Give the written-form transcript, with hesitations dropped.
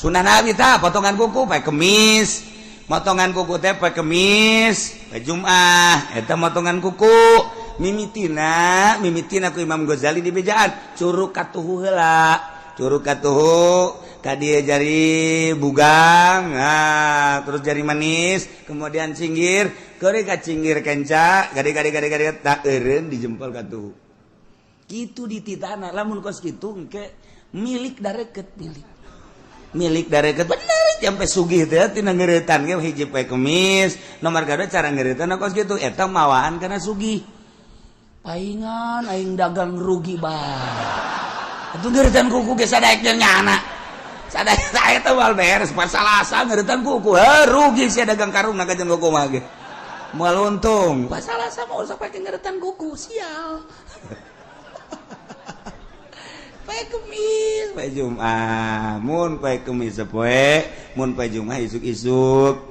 Sunnah Nabi tah potongan kuku poe Kemis. Motongan kuku teh poe Kemis, poe Jumat eta motongan kuku. Mimitina, mimitina ku Imam Ghazali di bejaan curug katuhu heula. Curug katuhu ka dieu jari bugang, nah, terus jari manis, kemudian cinggir, keuri ka cinggir kenca, gade gade gade gade tak eureun di jempol katuhu. Kitu dititana lamun kos kitu engke milik dareket, milik. Milik dareket bener sampai sugih teh tina ngeuretan ge hiji poe Kemis, nomor kadua cara ngeuretan kos kitu eta mawaan kana sugih. Paingan aing dagang rugi bae. Atuh ngeuretan kuku ge sadaek jeung nyana. Sadaek saya teh moal beres pas Salasa ngeuretan kuku. Heuh, rugi sia dagang karung na jeung kuku mah ge. Moal untung. Pas Salasa mah usah pake ngeuretan kuku, sial. Poe Kemis, poe Jumat, mun poe Kemis sapoe, mun poe Jumat isuk-isuk.